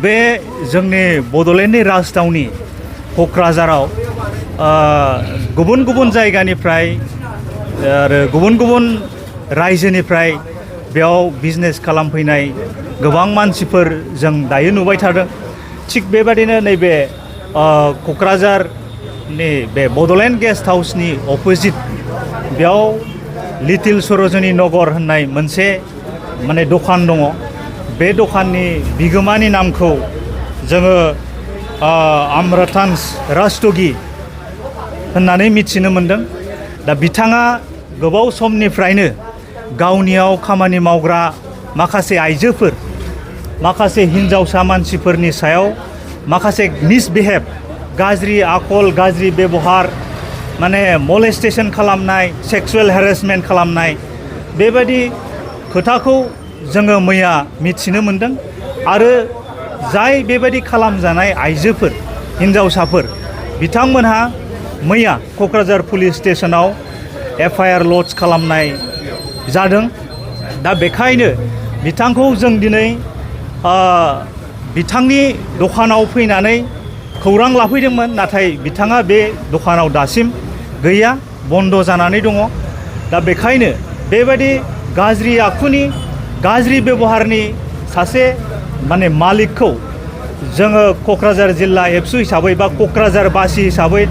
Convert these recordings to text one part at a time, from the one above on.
बे जोंनि बड'लेण्डनि राजथावनि क'क्राझाराव गुबुन गुबुन जायगानिफ्राय आरो गुबुन गुबुन रायजोनिफ्राय बेयाव बिजनेस खालामफैनाय गोबां मानसिफोर जों दायो नुबाय थादों। थिग बेबादिनो नैबे क'क्राझारनि बे बड'लेण्ड गेस्ट हाउसनि अपोजिट बेयाव लिटिल सर'जनी नगर होननाय मोनसे माने दखान दङ। बे दखाननि बिगोमानि नामखौ जोङो आम्रतांश रास्तगि होननानै मिथिनो मोनदों। दा बिथाङा गोबाव समनिफ्रायनो गावनियाव खामानि मावग्रा माखासे आइजोफोर, माखासे हिन्जावसा मानसिफोरनि सायाव माखासे मिसबिहेभ, गाज्रि आखल, गाज्रि बेबहार, माने मलेस्टेशन खालामनाय, सेक्सुवेल हेरेसमेन्ट खालामनाय, बेबायदि खोथाखौ जोङो मैया मिथिनो मोनदों। आरो जाय बेबायदि खालामजानाय आइजोफोर, हिन्जावसाफोर, बिथांमोनहा मैया क'क्राझार पुलिस स्टेशनाव FIR लड्ज खालामनाय जादों। दा बेखायनो बिथांखौ जों दिनै बिथांनि दखानाव फैनानै खौरां लाफैदोंमोन, नाथाय बिथाङा बे दखानाव दासिम गैया, बन्द जानानै दङ। दा बेखायनो बेबायदि गाज्रि आखुनि, गाज्रि बेबहारनि सासे माने मालिकखौ जोङो क'क्राझार जिल्ला एबसु हिसाबै बा क'क्राझारबासि हिसाबै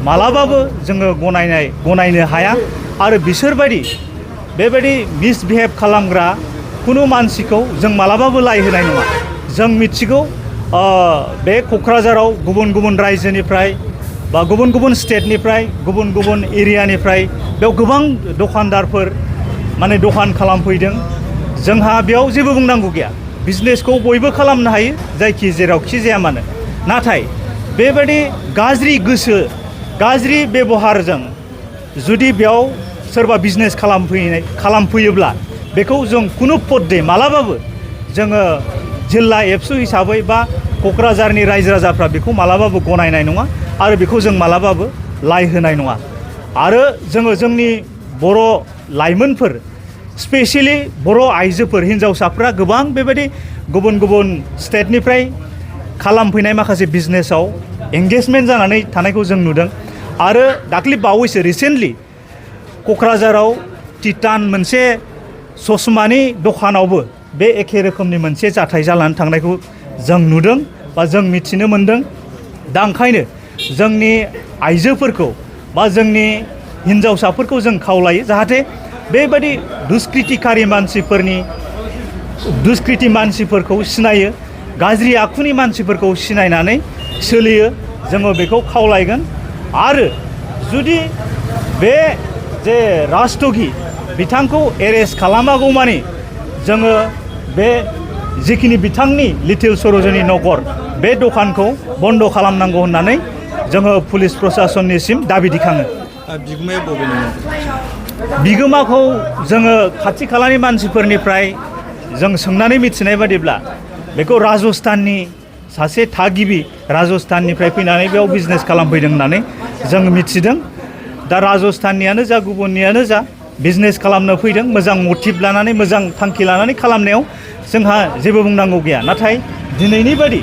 मालाबाबो जोङो गनायनो हाया। आरो बिसोरबायदि बेबायदि मिसबिहेभ खालामग्रा कुनु मानसिखौ जों मालाबाबो लाय होनाय नङा। जों मिथिगौ बे क'क्राझाराव गुबुन गुबुन रायजोनिफ्राय बा गुबुन गुबुन स्टेटनिफ्राय, गुबुन गुबुन एरियानिफ्राय बेयाव गोबां दखानदारफोर माने दखान खालामफैदों। जोंहा बेयाव जेबो बुंनांगौ गैया, बिजनेसखौ बयबो खालामनो हायो, जायखि जेरावखि जाया मानो। नाथाय बेबायदि गाज्रि गोसो, गाज्रि बेबहारजों जुदि बेयाव सोरबा बिजनेस खालामफैयोब्ला बेखौ जों कुनु पद्धे मालाबाबो जोङो जिल्ला एबसु हिसाबै बा क'क्राझारनि रायजो राजाफ्रा बेखौ मालाबाबो गनायनाय नङा आरो बेखौ जों मालाबाबो लाय होनाय नङा। आरो जोङो जोंनि बर' लाइमोनफोर, स्पेसियेलि बर' आइजोफोर, हिन्जावसाफ्रा गोबां बेबायदि गुबुन गुबुन स्टेटनिफ्राय खालामफैनाय माखासे बिजनेसाव एंगेजमेन्ट जानानै थानायखौ जों नुदों। आरो दाख्लै बावैसो रिसेन्टलि क'क्राझाराव टिटान मोनसे ससमानि दखानावबो बे एखे रोखोमनि मोनसे जाथाय जानानै थांनायखौ जों नुदों बा जों मिथिनो मोनदों। दा ओंखायनो जोंनि आइजोफोरखौ बा जोंनि हिन्जावसाफोरखौ जों खावलायो जाहाथे बेबायदि दुष्कृति मानसिफोरखौ सिनायो, गाज्रि आखुनि मानसिफोरखौ सिनायनानै सोलियो, जोङो बेखौ खावलायगोन। आरो जुदि बे जे रास्तगि बिथांखौ एरेस्ट खालामागौमानि जोङो बे जिखिनि बिथांनि लिटिल सर'जनी नगर बे दखानखौ बन्द खालामनांगौ होननानै जोङो पुलिस प्रशासननिसिम दाबि दिखाङो। बिगोमाया बबेनिमोन? बिगोमाखौ जोङो खाथि खालानि मानसिफोरनिफ्राय जों सोंनानै मिथिनाय बादिब्ला बेखौ राजस्थाननि सासे थागिबि, राजस्थाननिफ्राय फैनानै बेयाव बिजनेस खालामफैदों होननानै जों मिथिदों। दा राजस्थाननियानो जा गुबुननियानो जा बिजनेस खालामनो फैदों, मोजां मटिभ लानानै, मोजां थांखि लानानै खालामनायाव जोंहा जेबो बुंनांगौ गैया। नाथाय दिनैनि बादि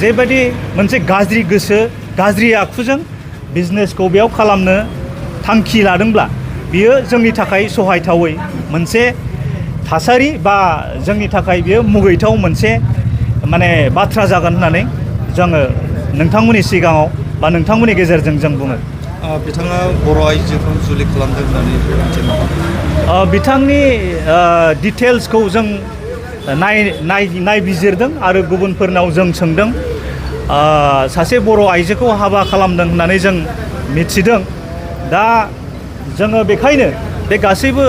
जेबायदि मोनसे गाज्रि गोसो, गाज्रि आखुजों बिजनेसखौ बेयाव खालामनो थांखि लादोंब्ला बियो जोंनि थाखाय सहायथावै मोनसे थासारि बा जोंनि थाखाय बियो मुगैथाव मोनसे माने बाथ्रा जागोन होननानै जोङो नोंथांमोननि सिगाङाव बा नोंथांमोननि गेजेरजों जों बुङो। बिथाङा बर' आइजोखौ जुलि खालामदों होननानै मिथिनो मोनदों। बिथांनि डिटेल्सखौ जों नायबिजिरदों आरो गुबुनफोरनाव जों सोंदों। सासे बर' आइजोखौ हाबा खालामदों होननानै जों मिथिदों। दा जोङो बेखायनो बे गासैबो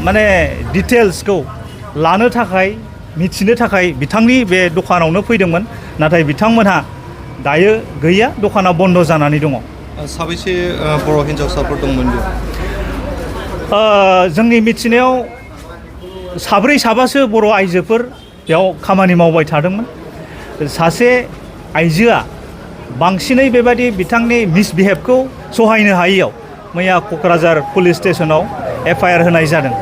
माने डिटेल्सखौ लानो थाखाय, मिथिनो थाखाय बिथांनि बे दखानावनो फैदोंमोन। नाथाय बिथांमोनहा दायो गैया, दखाना बन्द जानानै दङ। साबैसे बर' हिन्जावसाफोर दंमोन बेयाव? जोंनि मिथिनायाव साब्रै साबासो बर' आइजोफोर बेयाव खामानि मावबाय थादोंमोन। सासे आइजोआ बांसिनै बेबायदि बिथांनि मिसबिहेभखौ सहायनो हायैयाव मैया क'क्राझार पुलिस स्टेशनाव FIR होनाय जादों।